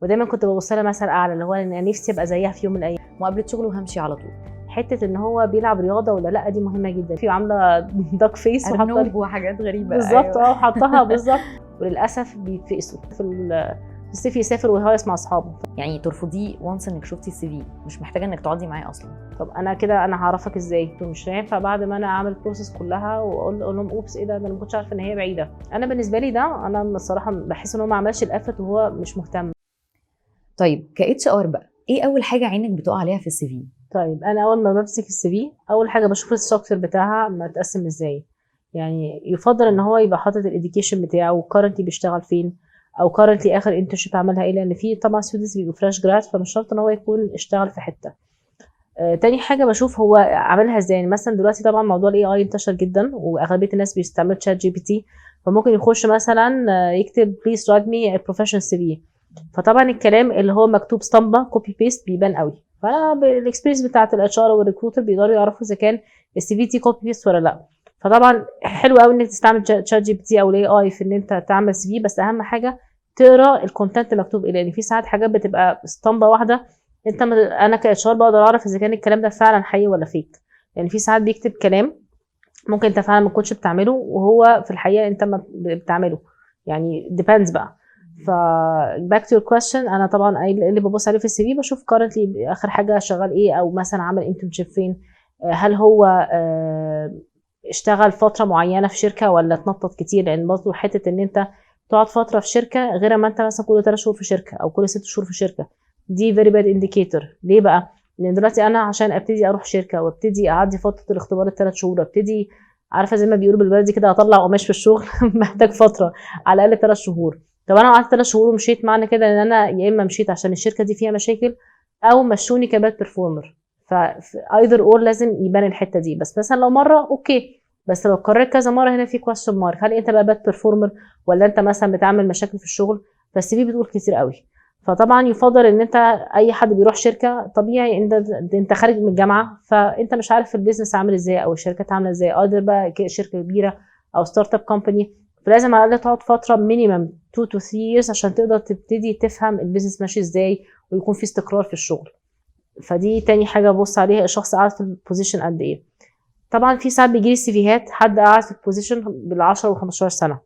ودايما كنت ببص لها مثل اعلى، اللي هو انا نفسي ابقى زيها في يوم من الايام. مقابله شغل وهمشي على طول. حتة ان هو بيلعب رياضة ولا لا، دي مهمة جدا. في عامله duck face وحاطه ارنوب وحاجات غريبه. بالظبط. اه، وحطها بالظبط، وللاسف بيتفقسوا في الصيف، يسافر ويهيص مع اصحابه. يعني ترفضيه once انك شفتي ال CV، مش محتاجه انك تقعدي معاه اصلا. طب انا كده انا هعرفك ازاي؟ مش هينفع بعد ما انا اعمل ال process كلها واقول لهم oops، ايه ده، ده انا ما كنتش عارفه ان هي بعيده. انا بالنسبة لي ده انا الصراحة بحس ان هو ما عملش ال effort وهو مش مهتم. طيب، ك HR بقى، ايه اول حاجة عينك بتقع عليها في ال CV؟ طيب، انا اول ما بمسك ال CV اول حاجة بشوف ال structure بتاعها متقسم ازاي. يعني يفضل ان هو يبقى حاطط ال education بتاعه، currently بيشتغل فين، او currently اخر internship عملها ايه، لان في طبعا students بيبقوا fresh grad، فمش شرط ان هو يكون اشتغل في حته. تاني حاجة بشوف هو عاملها ازاي. يعني مثلا دلوقتي طبعا موضوع ال AI انتشر جدا، واغلبيه الناس بيستعملوا ChatGPT، فممكن يخش مثلا يكتب please write me professional CV، فطبعا الكلام اللي هو مكتوب اسطمبه copy paste بيبان قوي. فانا بال experience بتاعت ال HR وال recruiter بيقدروا يعرفوا اذا كان ال CV دي copy paste ولا لا. فطبعا حلو قوي انك تستعمل ChatGPT او ال AI في ان انت تعمل CV، بس اهم حاجة تقرا ال content مكتوب ايه، لان في ساعات حاجات بتبقى اسطمبه واحده. انت انا ك HR بقدر اعرف اذا كان الكلام ده فعلا حقيقي ولا fake. يعني في ساعات بيكتب كلام ممكن انت فعلا ما تكونش بتعمله، وهو في الحقيقة انت ما بتعمله، يعني depends بقى. ف back to your question، انا طبعا اللي ببص عليه في ال CV بشوف currently اخر حاجة شغال ايه، او مثلا عمل internship فين، هل هو اشتغل فترة معينة في شركة ولا اتنطط كتير، لان برضه حتة ان انت تقعد فترة في شركة غير ما انت مثلا كل 3 شهور في شركة او كل 6 شهور في شركه، دي very bad indicator. ليه بقى؟ لان دلوقتي انا عشان ابتدي اروح شركة وابتدي اعدي فترة الاختبار ال3 شهور وابتدي، عارفه زي ما بيقولوا بالبلدي كده، اطلع قماش في الشغل، محتاج فترة على الاقل 3 شهور. طب انا قعدت 3 شهور ومشيت، معنى كده ان انا يا اما مشيت عشان الشركة دي فيها مشاكل او مشوني ك bad performer. ف either or لازم يبان الحتة دي. بس مثلا لو مرة okay، بس لو اتكررت كذا مرة هنا في question mark، هل انت بقى bad performer ولا انت مثلا بتعمل مشاكل في الشغل؟ فال CV بتقول كتير قوي. فطبعا يفضل ان انت اي حد بيروح شركه، طبيعي انت خارج من الجامعه، فانت مش عارف ال business عامل ازاي او الشركات عامله ازاي، either بقى شركة كبيرة او startup company، فلازم على الاقل تقعد فترة minimum 2 to 3 years عشان تقدر تبتدي تفهم ال business ماشي ازاي ويكون في استقرار في الشغل. فدي تاني حاجة ببص عليها، الشخص قاعد في ال position قد ايه. طبعا في ساعات بيجي لي CV هات حد قاعد في ال position بال10 و15 سنه،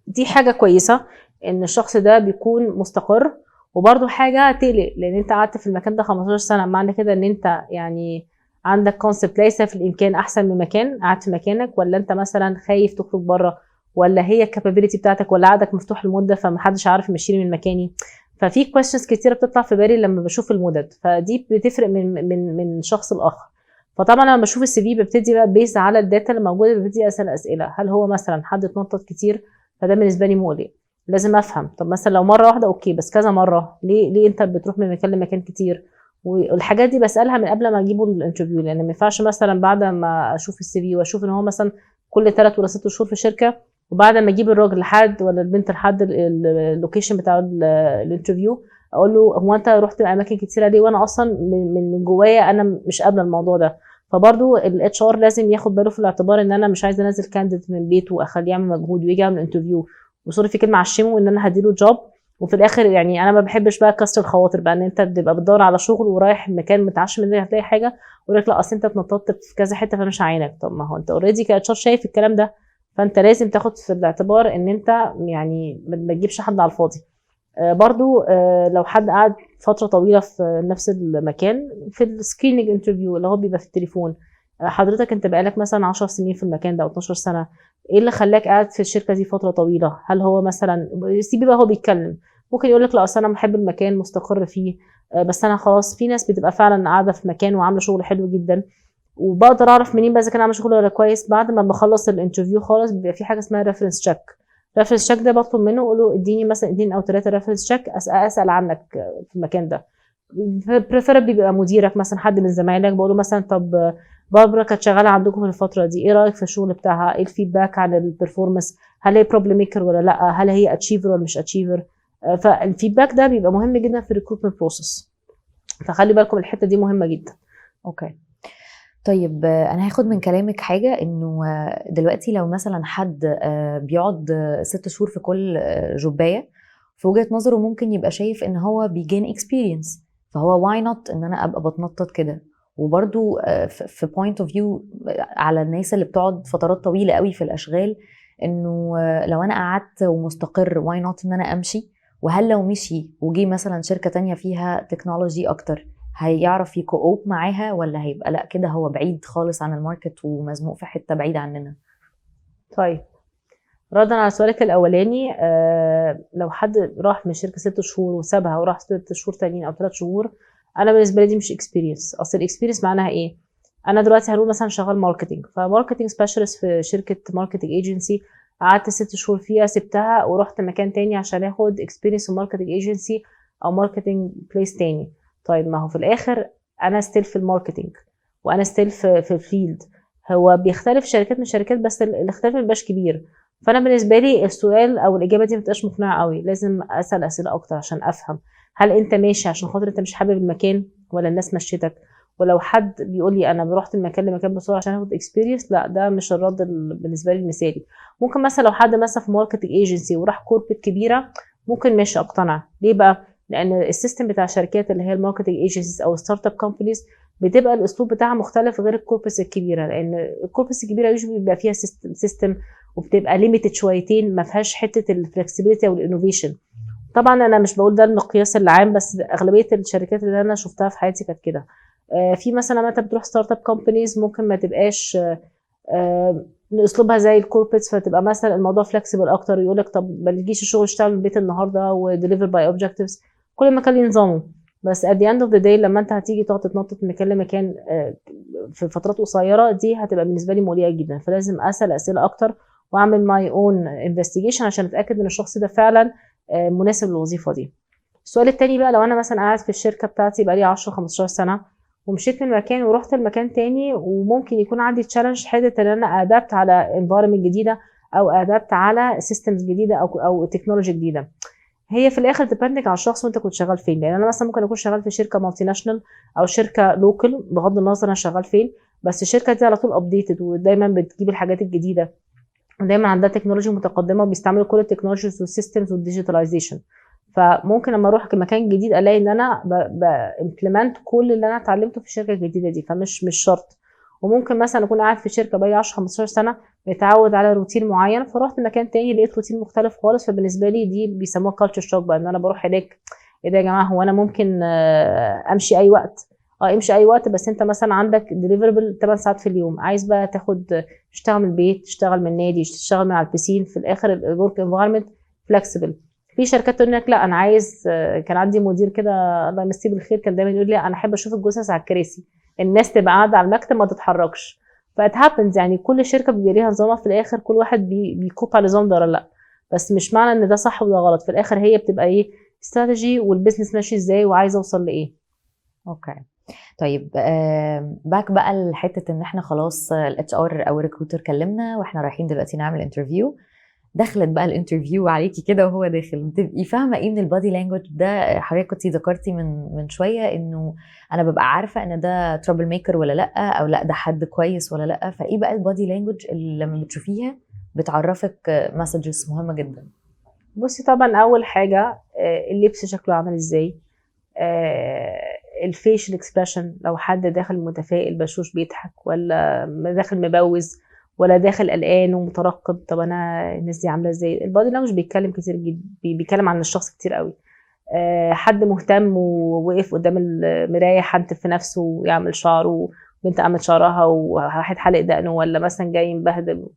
دي حاجة كويسة ان الشخص ده بيكون مستقر، وبرده حاجة تقلق، لان انت قعدت في المكان ده 15 سنه، معنى كده ان انت يعني عندك concept ليس في الامكان احسن من مكان قاعد في مكانك، ولا انت مثلا خايف تخرج بره، ولا هي ال capability بتاعتك، ولا عقدك مفتوح المدة فمحدش عارف يمشيني من مكاني. ففي questions كتيرة بتطلع في بالي لما بشوف المدد، فدي بتفرق من شخص لاخر. فطبعا لما بشوف ال CV ببتدي بقى based على ال data اللي موجودة ببتدي اسال اسئله: هل هو مثلا حد اتنطط كتير؟ فده بالنسبة لي مقلق، لازم افهم. طب مثلا لو مرة واحدة okay، بس كذا مره، ليه انت بتروح من مكان لمكان كتير؟ والحاجات دي بسالها من قبل ما اجيبه ال interview، لان ما ينفعش مثلا بعد ما اشوف ال CV واشوف ان هو مثلا كل 3 ولا 6 شهور في شركه، وبعد ما اجيب الراجل لحد ولا البنت لحد ال location بتاع ال interview اقول له هو انت رحت اماكن كتيرة ليه، وانا اصلا من جوايا انا مش قابله الموضوع ده. فبرضو ال HR لازم ياخد باله في الاعتبار ان انا مش عايزه انزل candidate من بيته واخليه يعمل مجهود ويجي يعمل interview و sorry في كلمة عشمه ان انا هديله job، وفي الاخر يعني انا ما بحبش بقى كسر الخواطر بقى، ان انت بتبقى بتدور على شغل ورايح مكان متعشم ان هتلاقي حاجه، ويقول لك لا اصل انت اتنططت في كذا حتة فمش عينك. طب ما هو انت already ك HR شايف الكلام ده، فانت لازم تاخد في الاعتبار ان انت يعني ما تجيبش حد على الفاضي. برضو لو حد قعد فترة طويلة في نفس المكان، في ال screening interview اللي هو بيبقى في التليفون، حضرتك انت بقالك مثلا 10 سنين في المكان ده او 12 سنه، ايه اللي خلاك قاعد في الشركة دي فترة طويله؟ هل هو مثلا سيبي بقى هو بيتكلم، ممكن يقول لك لا اصل انا بحب المكان مستقر فيه، بس انا خلاص. في ناس بتبقى فعلا قاعدة في مكان وعامله شغل حلو جدا. وبقدر اعرف منين بقى اذا كان عامل شغل ولا كويس؟ بعد ما بخلص ال interview خالص بيبقى في حاجة اسمها reference check. reference check ده بطلب منه، اقول له اديني مثلا اثنين او ثلاثة reference check اسال عنك في المكان ده، preferably بيبقى مديرك مثلا، حد من زمايلك. بقول له مثلا طب باربرا كانت شغالة عندكم في الفترة دي، ايه رايك في الشغل بتاعها؟ ايه ال feedback عن ال performance؟ هل هي problem maker ولا لا؟ هل هي achiever ولا مش achiever؟ فال feedback ده بيبقى مهم جدا في ال recruitment process، فخلي بالكم الحتة دي مهمة جدا. okay، طيب، انا هاخد من كلامك حاجه، انه دلوقتي لو مثلا حد بيقعد 6 شهور في كل job ايه، في وجهه نظره ممكن يبقى شايف ان هو بي gain experience، فهو why not ان انا ابقى بتنطط كده. وبرده في point of view على الناس اللي بتقعد فترات طويلة قوي في الاشغال، انه لو انا قعدت ومستقر why not ان انا امشي؟ وهل لو مشي وجي مثلا شركة تانية فيها technology اكتر هيعرف ي cope معاها، ولا هيبقى لا كده هو بعيد خالص عن ال market ومزنوق في حتة بعيدة عننا؟ طيب، ردا على سؤالك الاولاني، لو حد راح من شركة 6 شهور وسابها وراح 6 شهور تانيين او 3 شهور، انا بالنسبة لي دي مش experience. اصل ال experience معناها ايه؟ انا دلوقتي هنقول مثلا شغال marketing، ف marketing specialist في شركة marketing agency، قعدت 6 شهور فيها، سبتها ورحت مكان تاني عشان اخد experience في marketing agency او marketing place تاني. طيب، ما هو في الاخر انا still في ال marketing وانا still في ال field. هو بيختلف شركات من شركات، بس الاختلاف ما بيبقاش كبير. فانا بالنسبة لي السؤال او الاجابة دي ما بتبقاش مقنعة قوي. لازم اسال اسئلة اكتر عشان افهم هل انت ماشي عشان خاطر انت مش حابب المكان ولا الناس مشيتك. ولو حد بيقول لي انا رحت من مكان لمكان بسرعة عشان اخد experience، لا، ده مش الرد بالنسبة لي المثالي. ممكن مثلا لو حد مثلا في marketing agency وراح corporate كبيره، ممكن ماشي اقتنع. ليه بقى؟ لان ال system بتاع الشركات اللي هي ال marketing agencies او startup companies بتبقى الاسلوب بتاعها مختلف غير ال corporates الكبيره، لان ال corporates الكبيرة usually بيبقى فيها system وبتبقى limited شويتين، ما فيهاش حتة ال flexibility او ال innovation. طبعا انا مش بقول ده المقياس العام، بس اغلبية الشركات اللي انا شفتها في حياتي كانت كده. في مثلا لما انت بتروح startup companies ممكن ما تبقاش اسلوبها زي ال corporates، فتبقى مثلا الموضوع flexible اكتر، يقول لك طب ما تجيش الشغل، اشتغل من البيت النهارده و deliver by objectives. كل مكان ليه نظامه، بس at the end of the day لما انت هتيجي تقعد تتنطط من مكان لمكان في فترات قصيره، دي هتبقى بالنسبة لي مقلقة جدا. فلازم اسال اسئلة اكتر واعمل my own investigation عشان اتاكد ان الشخص ده فعلا مناسب للوظيفة دي. السؤال التاني بقى، لو انا مثلا قاعد في الشركة بتاعتي بقالي 10 15 سنة ومشيت من مكان ورحت لمكان تاني، وممكن يكون عندي challenge حتة ان انا adapt على environment جديدة او adapt على systems جديدة او technology جديده. هي في الاخر depending على الشخص وانت كنت شغال فين، لان انا مثلا ممكن اكون شغال في شركة multinational او شركة local، بغض النظر انا شغال فين، بس الشركة دي على طول updated ودايما بتجيب الحاجات الجديدة ودايما عندها technology متقدمة وبيستعملوا كل ال technologies وال systems وال digitalization. فممكن لما اروح مكان جديد الاقي ان انا ب implement كل اللي انا اتعلمته في الشركة الجديدة دي، فمش مش شرط. وممكن مثلا اكون قاعد في شركة بقالي 10 15 سنه، متعود على روتين معين، فرحت مكان تاني لقيت روتين مختلف خالص. فبالنسبه لي دي بيسموها culture shock بقى، ان انا بروح هناك، ايه ده يا جماعه؟ هو انا ممكن امشي اي وقت؟ اه، امشي اي وقت، بس انت مثلا عندك deliverable 8 ساعات في اليوم، عايز بقى تاخد تشتغل من البيت، تشتغل من النادي، تشتغل من على البسين. في الاخر ال work environment flexible. في شركات تقول لك لا انا عايز، كان عندي مدير كده الله يمسيه بالخير، كان دايما يقول لي انا احب اشوف الجثث على الكراسي، الناس تبقى قاعدة على المكتب ما تتحركش. ف it happens، يعني كل شركة بيبقى ليها نظامها. في الاخر كل واحد بي cope على النظام ده ولا لا، بس مش معنى ان ده صح وده غلط. في الاخر هي بتبقى ايه strategy وال business ماشي ازاي وعايز اوصل لايه. okay، طيب، back بقى لحته ان احنا خلاص ال HR او ال recruiter كلمنا واحنا رايحين دلوقتي نعمل interview. دخلت بقى ال interview عليكي كده وهو داخل، بتبقي فاهمه ايه من ال body language ده؟ حضرتك كنتي ذكرتي من شوية انه انا ببقى عارفه ان ده trouble maker ولا لا، او لا ده حد كويس ولا لا. فايه بقى ال body language اللي لما بتشوفيها بتعرفك messages مهمة جدا؟ بصي، طبعا اول حاجة اللبس شكله عامل ازاي، ال facial expression، لو حد داخل متفائل بشوش بيضحك، ولا داخل مبوز، ولا داخل قلقان ومترقب، طب انا الناس دي عامله ازاي. ال body language بيتكلم كتير جدا، بيتكلم عن الشخص كتير قوي. حد مهتم ووقف قدام المراية حنتف في نفسه ويعمل شعره، بنت عملت شعرها وواحد حلق دقنه، ولا مثلا جاي مبهدل،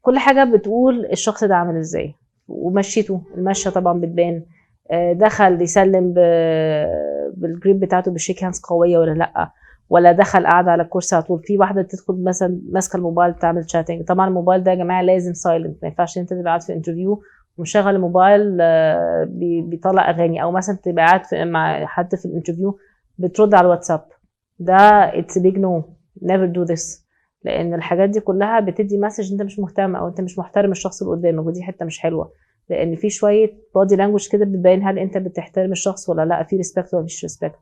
كل حاجة بتقول الشخص ده عامل ازاي. ومشيته، المشية طبعا بتبان. دخل يسلم بال grip بتاعته، بال shake hands قوية ولا لا، ولا دخل قعد على الكرسي على طول. في واحدة تدخل مثلا ماسكه الموبايل تعمل chatting. طبعا الموبايل ده يا جماعة لازم silent، ما ينفعش انت تبقى قاعد في interview ومشغل الموبايل بيطلع اغاني، او مثلا تبقى قاعد مع حد في ال interview بترد على الواتساب. ده it's big no، never do this، لان الحاجات دي كلها بتدي message انت مش مهتم او انت مش محترم الشخص اللي قدامك، ودي حتة مش حلوه، لان في شوية body language كده بتبين هل انت بتحترم الشخص ولا لا، في respect ولا مفيش respect.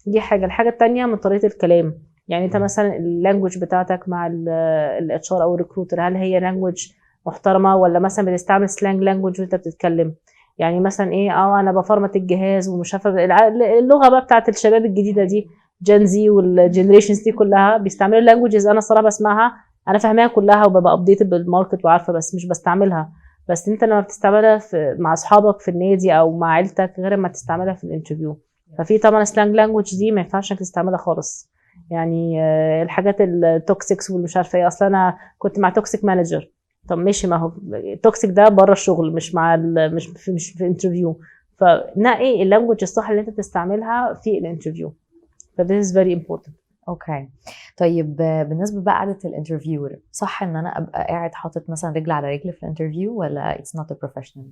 دي حاجه. الحاجة التانية من طريقه الكلام، يعني انت مثلا ال language بتاعتك مع ال HR او ال recruiter، هل هي language محترمه ولا مثلا بتستعمل slang language وانت بتتكلم؟ يعني مثلا ايه، انا بفرمت الجهاز ومش عارفه، اللغة بقى بتاعت الشباب الجديدة دي، Gen Z وال generations دي كلها بيستعملوا languages انا الصراحة بسمعها، انا فاهماها كلها وببقى updated بال market وعارفه، بس مش بستعملها. بس انت لما بتستعملها في مع اصحابك في النادي او مع عيلتك غير ما تستعملها في ال interview. ففي طبعا slang language دي ما ينفعش انك تستعملها خالص. يعني الحاجات ال toxics واللي مش عارفه ايه، اصل انا كنت مع toxic manager. طب ماشي، ما هو ال toxic ده بره الشغل، مش مع مش في interview. فنقي ال language الصح اللي انت تستعملها في ال interview، ف this is very important. okay، طيب، بالنسبة بقى قعدة ال interviewer، صح ان انا ابقى قاعد حاطط مثلا رجل على رجل في ال interview ولا it's not a professional؟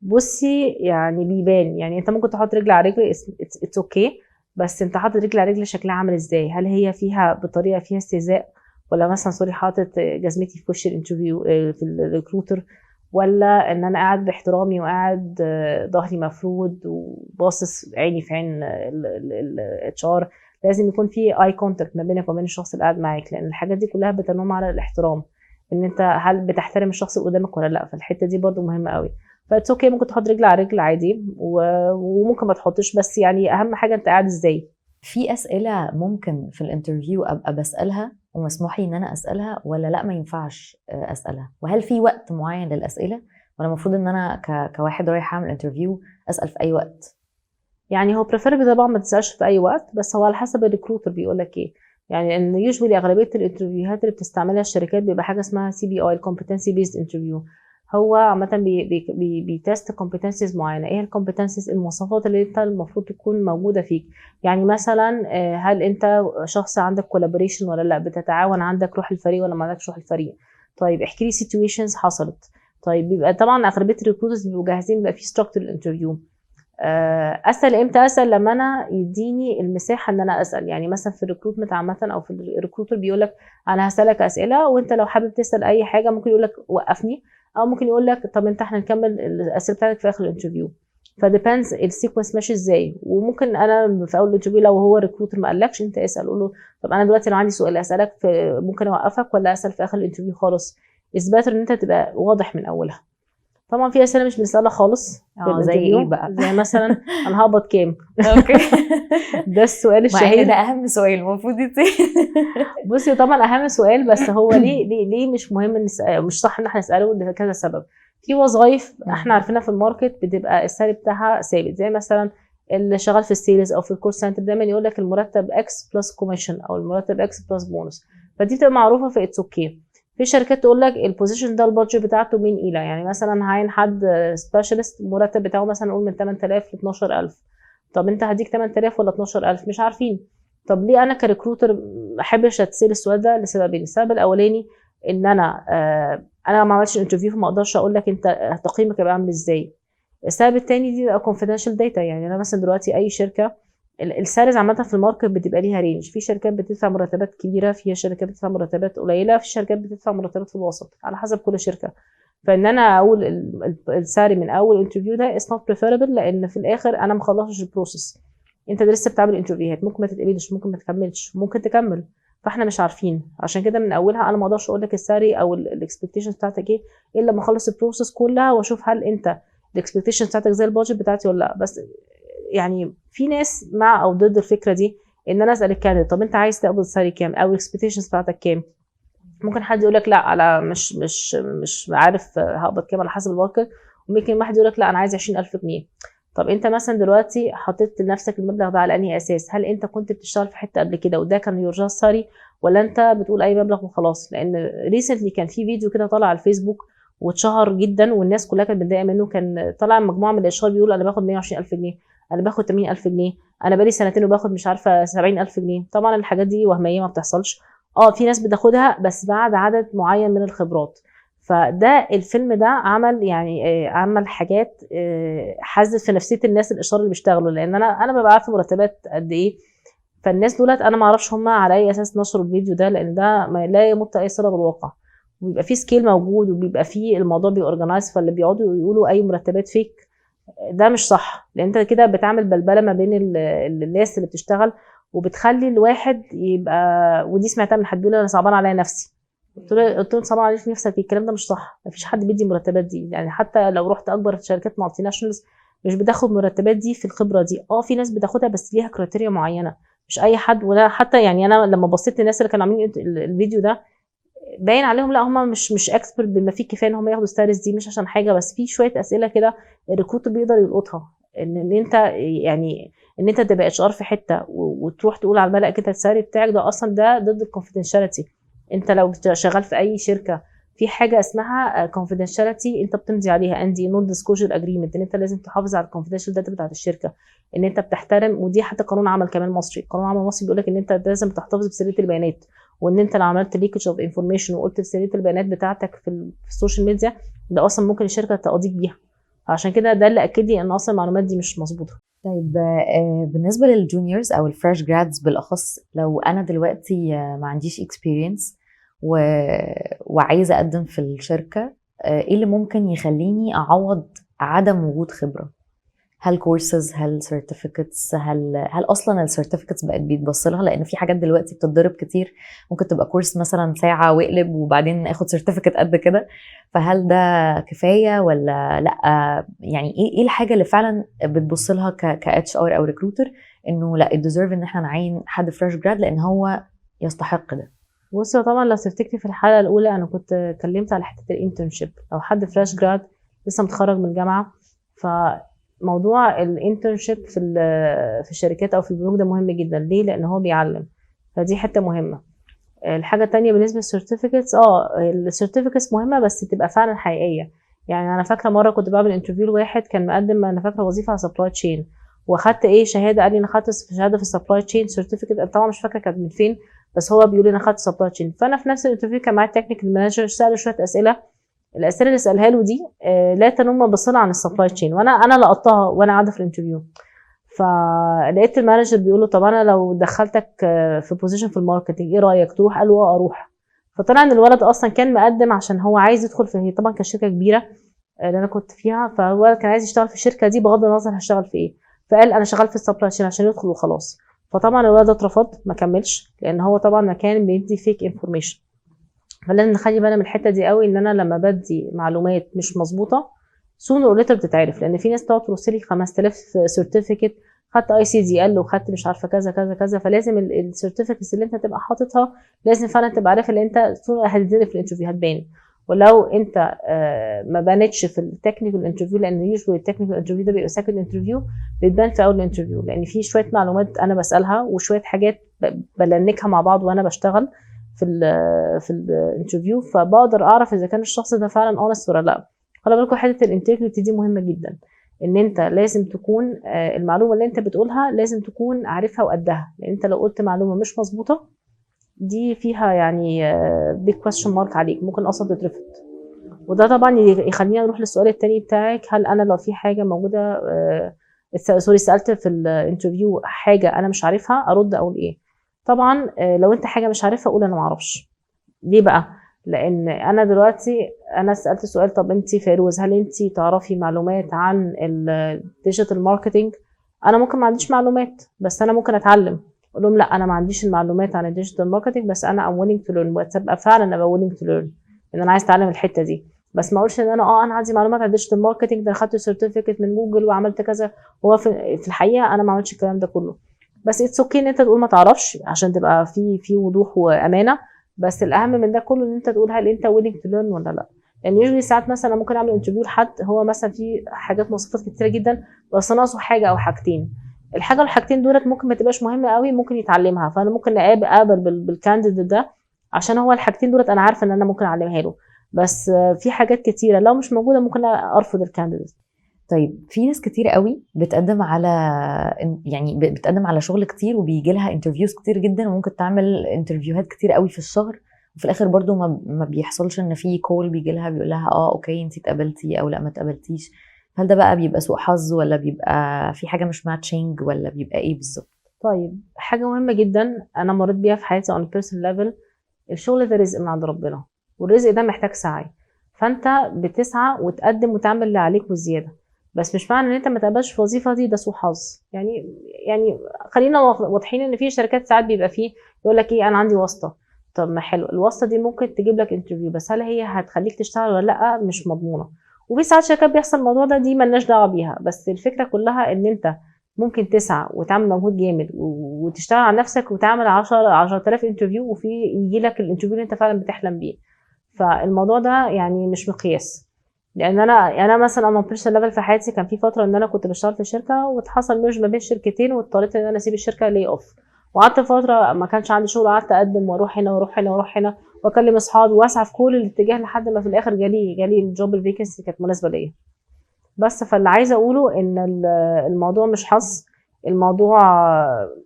بصي، يعني بيبان، يعني انت ممكن تحط رجل على رجل، it's okay، بس انت حاطط رجل على رجل شكلها عامل ازاي؟ هل هي فيها بطريقة فيها استهزاء، ولا مثلا sorry حاطط جزمتي في وش ال interview في ال recruiter، ولا ان انا قاعد باحترامي وقاعد ظهري مفرود وباصص عيني في عين ال HR؟ لازم يكون في eye contact ما بينك وبين الشخص اللي قاعد معاك، لان الحاجات دي كلها بتنم على الاحترام، ان انت هل بتحترم الشخص اللي قدامك ولا لا. فالحته دي برضو مهمة قوي. ف it's okay، ممكن تحط رجل على رجل عادي وممكن ما تحطش، بس يعني اهم حاجة انت قاعد ازاي. في اسئلة ممكن في ال interview ابقى بسالها ومسموح لي ان انا اسالها، ولا لا ما ينفعش اسالها؟ وهل في وقت معين للاسئله، ولا المفروض ان انا كواحد رايح اعمل interview اسال في اي وقت؟ يعني هو preferably طبعا ما تسالش في اي وقت، بس هو على حسب ال recruiter بيقول لك ايه. يعني ان usually اغلبية ال interview هات اللي بتستعملها الشركات بيبقى حاجة اسمها CBI، ال competency based interview. هو عامة بي بي بي بي test competencies معينه. ايه ال competencies؟ المواصفات اللي انت المفروض تكون موجودة فيك. يعني مثلا هل انت شخص عندك collaboration ولا لا، بتتعاون، عندك روح الفريق ولا ما عندكش روح الفريق؟ طيب احكي لي situations حصلت. طيب بيبقى طبعا اغلبية ال recruiters بيبقوا جاهزين، بيبقى في structure ال interview. اسال امتى؟ اسال لما انا يديني المساحة ان انا اسال. يعني مثلا في ال recruitment عامة او في ال recruiter بيقول لك انا هسالك اسئله، وانت لو حابب تسال اي حاجة ممكن يقول لك وقفني، او ممكن يقول لك طب انت احنا نكمل الاسئلة بتاعتك في اخر ال interview. ف depends ال sequence ماشي ازاي. وممكن انا في اول ال interview لو هو recruiter ما قالكش، انت اسال، قول له طب انا دلوقتي لو عندي سؤال اسالك في ممكن اوقفك ولا اسال في اخر ال interview خالص؟ it's better ان انت تبقى واضح من اولها. طبعا في اسئلة مش بنسالها خالص في اه، زي ايه ال interview. بقى؟ زي مثلا انا هقبض كام؟ okay. ده السؤال مع ان الشهير. ده اهم سؤال المفروض يتسال. بصي، طبعا اهم سؤال، بس هو ليه مش مهم مش صح ان احنا نساله؟ لكذا سبب. في وظائف احنا عارفينها في ال market بتبقى ال salary بتاعها ثابت، زي مثلا اللي شغال في ال sales او في ال call center، دايما يقول لك المرتب X plus commission او المرتب X plus bonus، فدي بتبقى معروفه، ف it's okay. في شركات تقول لك ال position ده ال budget بتاعته من الى، يعني مثلا هعين حد specialist المرتب بتاعه مثلا نقول من 8000 ل 12000. طب انت هديك 8000 ولا 12000؟ مش عارفين. طب ليه انا ك recruiter ما احبش اتسال السؤال ده؟ لسببين. السبب الاولاني ان انا ما عملتش interview، فما اقدرش اقول لك انت تقييمك هيبقى عامل ازاي. السبب الثاني دي بقى confidential data. يعني انا مثلا دلوقتي اي شركه، ال salaries عامة في ال market بتبقى ليها range. في شركات بتدفع مرتبات كبيره، في شركات بتدفع مرتبات قليله، في شركات بتدفع مرتبات في الوسط، على حسب كل شركه. فان انا اقول ال salary من اول interview ده is not preferable، لان في الاخر انا ما خلصتش ال process، انت لسه بتعمل interview هات، ممكن ما تتقبلش، ممكن ما تكملش، ممكن تكمل، فاحنا مش عارفين. عشان كده من اولها انا ما اقدرش اقول لك ال salary او ال expectation بتاعتك ايه الا لما اخلص ال process كلها واشوف هل انت ال expectation بتاعتك زي ال budget بتاعتي ولا لا. بس يعني في ناس مع او ضد الفكرة دي، ان انا اسال ال candidate طب انت عايز تقبض salary كام او ال expectations بتاعتك كام. ممكن حد يقول لك لا انا مش عارف هقبض كام، على حسب ال market. وممكن واحد يقول لك لا انا عايز 20000 جنيه. طب انت مثلا دلوقتي حطيت لنفسك المبلغ ده على انهي اساس؟ هل انت كنت بتشتغل في حتة قبل كده وده كان your just salary، ولا انت بتقول اي مبلغ وخلاص؟ لان recently كان في فيديو كده طالع على الفيسبوك واتشهر جدا والناس كلها كانت متضايقة منه. كان طالع مجموعة من ال HR بيقول انا باخد 120000 جنيه، انا باخد 80000 جنيه، انا بقالي سنتين وباخد مش عارفه 70000 جنيه. طبعا الحاجات دي وهميه، ما بتحصلش. في ناس بتاخدها بس بعد عدد معين من الخبرات. فده الفيلم ده عمل يعني عمل حاجات حزت في نفسية الناس ال HR اللي بيشتغلوا، لان انا ببقى عارفه مرتبات قد ايه. فالناس دولت انا ما اعرفش هم على اي اساس نشروا الفيديو ده، لان ده ما لا يمت اي صله بالواقع. وبيبقى في scale موجود وبيبقى في الموضوع بي organize، فاللي بيقعدوا يقولوا اي مرتبات fake ده مش صح، لان انت كده بتعمل بلبلة ما بين الناس اللي بتشتغل وبتخلي الواحد يبقى، ودي سمعتها من حد بيقول انا صعبان عليا نفسي. قلت له صباح عليك نفسك، الكلام ده مش صح، مفيش حد بيدي مرتبات دي. يعني حتى لو رحت اكبر شركات multinationals مش بتاخد مرتبات دي في الخبرة دي. في ناس بتاخدها بس ليها criteria معينه، مش اي حد. ولا حتى يعني انا لما بصيت للناس اللي كانوا عاملين الفيديو ده باين عليهم لا هم مش expert بما فيه الكفاية ان هم ياخدوا ال salaries دي. مش عشان حاجه، بس في شوية اسئلة كده ال recruiter بيقدر يلقطها، ان انت يعني ان انت تبقى HR في حتة وتروح تقول على الملأ كده ال salary بتاعك ده اصلا ده ضد ال confidentiality. انت لو شغال في اي شركة في حاجة اسمها confidentiality انت بتمضي عليها NDA non disclosure agreement، ان انت لازم تحافظ على ال confidential data بتاعت الشركه، ان انت بتحترم. ودي حتى قانون عمل كمان مصري، قانون عمل مصري بيقول لك ان انت لازم تحتفظ بسريه البيانات، وان انت لو عملت leakage of information وقلت سرية البيانات بتاعتك في ال social media ده اصلا ممكن الشركة تقاضيك بيها. عشان كده ده اللي اكد لي ان اصلا المعلومات دي مش مظبوطة. طيب بالنسبة لل juniors او ال fresh grads بالاخص، لو انا دلوقتي ما عنديش experience وعايزه اقدم في الشركه، ايه اللي ممكن يخليني اعوض عدم وجود خبره؟ هل كورسز؟ هل certificates؟ هل اصلا ال certificates بقت بيتبص لها؟ لان في حاجات دلوقتي بتتضرب كتير، ممكن تبقى course مثلا ساعة واقلب وبعدين اخد certificate قد كده، فهل ده كفاية ولا لا؟ يعني ايه الحاجة اللي فعلا بتبص لها ك HR او recruiter انه لا deserve ان احنا نعين حد fresh grad لان هو يستحق ده؟ بصي، طبعا لو تفتكري في الحلقة الاولى انا كنت اتكلمت على حتة ال internship. لو حد fresh grad لسه متخرج من الجامعه، فموضوع ال internship في الشركات او في البنوك ده مهم جدا. ليه؟ لان هو بيعلم، فدي حتة مهمة. الحاجة التانية بالنسبة لل certificates، ال certificates مهمة بس تبقى فعلا حقيقيه. يعني انا فاكره مرة كنت بعمل interview لواحد كان مقدم، انا فاكره وظيفة على supply chain، واخدت ايه شهاده، قال لي انا خدت شهادة في ال supply chain certificate، طبعا مش فاكره كانت من فين، بس هو بيقول لي انا خدت supply chain. فانا في نفس ال interview كان معايا ال technical manager، ساله شوية اسئله، الاسئلة اللي سالها له دي لا تنم بصله عن ال supply chain، وانا لقطتها وانا قاعدة في ال interview. فلقيت ال manager بيقول له طب انا لو دخلتك في position في ال marketing ايه رايك تروح؟ قال له اروح. فطلع ان الولد اصلا كان مقدم عشان هو عايز يدخل في، هي طبعا كانت شركة كبيرة اللي انا كنت فيها، فهو كان عايز يشتغل في الشركة دي بغض النظر هشتغل في ايه، فقال انا شغال في ال supply chain عشان يدخل وخلاص. فطبعا الولد ده اترفض ما كملش، لان هو طبعا ما كان بيدي fake information. فلازم نخلي بالنا من الحتة دي قوي، ان انا لما بدي معلومات مش مظبوطة sooner or later بتتعرف. لان في ناس تقعد ترص لي 5000 certificate، خدت ICDL وخدت مش عارفه كذا كذا كذا، فلازم ال certificates اللي انت تبقى حاططها لازم فعلا تبقى عارف اللي انت هتتزنق في ال interview هتبان. ولو انت ما بانتش في ال technical interview، لان usually ال technical interview ده بيبقى second interview، بتبان في اول interview، لان في شوية معلومات انا بسالها وشوية حاجات ب link ها مع بعض وانا بشتغل في ال interview، فبقدر اعرف اذا كان الشخص ده فعلا honest ولا لا. خلي بالكم حتة ال integrity دي مهمة جدا، ان انت لازم تكون المعلومة اللي انت بتقولها لازم تكون عارفها وقدها، لان انت لو قلت معلومة مش مظبوطة دي فيها يعني big question mark عليك، ممكن اصلا تترفض. وده طبعا يخلينا نروح للسؤال التاني بتاعك، هل انا لو في حاجة موجودة sorry سالت في ال interview حاجة انا مش عارفها ارد اقول ايه؟ طبعا لو انت حاجة مش عارفها قول انا ما اعرفش. ليه بقى؟ لان انا دلوقتي انا سالت سؤال، طب انت فيروز هل انت تعرفي معلومات عن ال digital marketing؟ انا ممكن ما عنديش معلومات بس انا ممكن اتعلم. اقول لهم لا انا ما عنديش المعلومات عن ال digital marketing بس انا I'm willing to learn، وتبقى فعلا ابقى willing to learn ان انا عايز اتعلم الحتة دي، بس ما اقولش ان انا انا عندي معلومات عن ال digital marketing ده انا خدت certificate من جوجل وعملت كذا، هو في الحقيقة انا ما عملتش الكلام ده كله. بس it's okay ان انت تقول ما تعرفش عشان تبقى في وضوح وامانه، بس الاهم من ده كله ان انت تقول هل انت willing to learn ولا لا. لان usually ساعات مثلا ممكن اعمل interview لحد هو مثلا في حاجات مواصفات كتيرة جدا بس ناقصه حاجة او حاجتين، الحاجة والحاجتين دولت ممكن ما تبقاش مهمة قوي ممكن يتعلمها، فانا ممكن اقابل بال candidate ده عشان هو الحاجتين دولت انا عارفه ان انا ممكن اعلمها له، بس في حاجات كتيرة لو مش موجودة ممكن ارفض ال candidate. طيب في ناس كتير قوي بتقدم على يعني بتقدم على شغل كتير وبيجي لها interviews كتير جدا، وممكن تعمل interview هات كتير قوي في الشهر، وفي الاخر برضو ما بيحصلش ان في call بيجي لها بيقول لها okay انت اتقبلتي او لا ما اتقبلتيش. هل ده بقى بيبقى سوء حظ ولا بيبقى في حاجة مش matching ولا بيبقى ايه بالظبط؟ طيب حاجة مهمة جدا انا مريت بيها في حياتي on personal level، الشغل ده رزق من عند ربنا، والرزق ده محتاج سعي، فانت بتسعى وتقدم وتعمل اللي عليك وزيادة، بس مش معنى ان انت ما تقبلش في الوظيفة دي ده سوء حظ. يعني خلينا واضحين ان في شركات ساعات بيبقى فيه يقول لك ايه انا عندي واسطه، طب ما حلو، الواسطة دي ممكن تجيب لك interview، بس هل هي هتخليك تشتغل ولا لا؟ مش مضمونه. وفي ساعات شركات بيحصل الموضوع ده، دي ملناش دعوه بيها. بس الفكرة كلها ان انت ممكن تسعى وتعمل مجهود جامد وتشتغل على نفسك وتعمل 10 10000 interview، وفي يجي لك ال interview اللي انت فعلا بتحلم بيه. فالموضوع ده يعني مش مقياس. لان انا مثلا انا personal level في حياتي كان في فترة ان انا كنت بشتغل في شركه، واتحصل merge ما بين شركتين، واضطريت ان انا اسيب الشركة lay off، وقعدت فترة ما كانش عندي شغل. قعدت اقدم واروح هنا واروح هنا واروح هنا واكلم اصحابي واسعى في كل الاتجاه، لحد ما في الاخر جالي ال job ال vacancy كانت مناسبة ليا. بس فاللي عايزه اقوله ان الموضوع مش حظ، الموضوع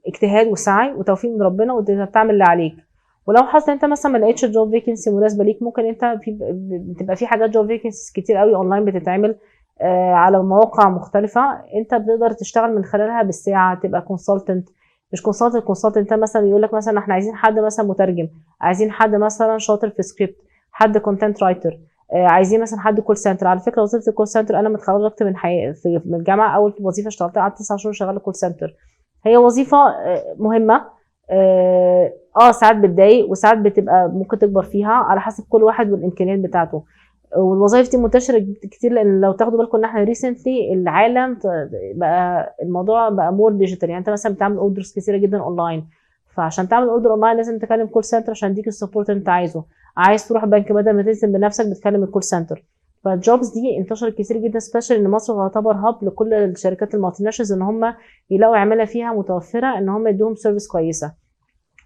اجتهاد وسعي وتوفيق من ربنا، وانت بتعمل اللي عليك. ولو حصل انت مثلا ما لقيتش job vacancy مناسبة ليك، ممكن انت في بتبقى في حاجات job vacancies كتير قوي اونلاين بتتعمل على مواقع مختلفه، انت بتقدر تشتغل من خلالها بالساعه، تبقى consultant، مش consultant consultant، انت مثلا يقول لك مثلا احنا عايزين حد مثلا مترجم، عايزين حد مثلا شاطر في سكريبت، حد content writer، عايزين مثلا حد call center. على فكرة وظيفة ال call center، انا متخرجت من حي... في من الجامعه، اول وظيفة اشتغلتها قعدت 9 شهور شغالة call center. هي وظيفة مهمه، ساعات بتضايق وساعات بتبقى ممكن تكبر فيها على حسب كل واحد والامكانيات بتاعته. والوظائف دي منتشرة كتير، لان لو تاخدوا بالكم ان احنا recently العالم بقى الموضوع بقى more digital. يعني انت مثلا بتعمل orders كتيرة جدا اونلاين، فعشان تعمل order online لازم تكلم call center عشان يديك ال support اللي انت عايزه. عايز تروح بنك، بدل ما تنزل بنفسك بتكلم ال call center. فال jobs دي انتشرت كتير جدا، especially ان مصر تعتبر hub لكل الشركات ال multinationals ان هم يلاقوا عماله فيها متوفرة ان هم يدوهم service كويسه.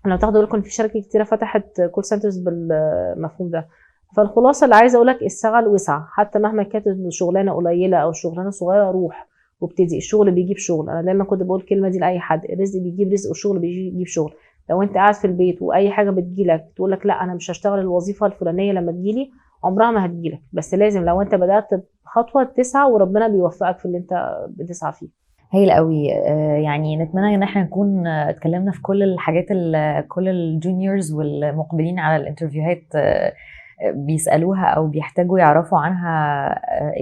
لو تاخدوا بالكم في شركات كتيرة فتحت call centers بالمفهوم ده. فالخلاصة اللي عايزه اقول لك، اشتغل واسعى، حتى مهما كانت الشغلانة قليله او الشغلانة صغيره، روح وابتدي. الشغل بيجيب شغل. انا دايما كنت بقول الكلمة دي لاي حد، الرزق بيجيب رزق والشغل بيجيب شغل. لو انت قاعد في البيت واي حاجة بتجيلك تقول لك لا انا مش هشتغل الوظيفة الفلانية لما تجيلي، عمرها ما هتجيلك. بس لازم لو انت بدات خطوة تسعى، وربنا بيوفقك في اللي انت بتسعى فيه. هايل قوي. يعني نتمنى ان احنا نكون اتكلمنا في كل الحاجات اللي كل ال juniors والمقبلين على ال interviewهات بيسالوها او بيحتاجوا يعرفوا عنها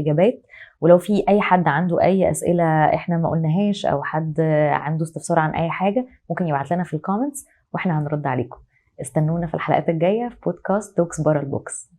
اجابات. ولو في اي حد عنده اي اسئلة احنا ما قلناهاش او حد عنده استفسار عن اي حاجه، ممكن يبعت لنا في ال comments واحنا هنرد عليكم. استنونا في الحلقات الجاية في بودكاست Talks بره ال box.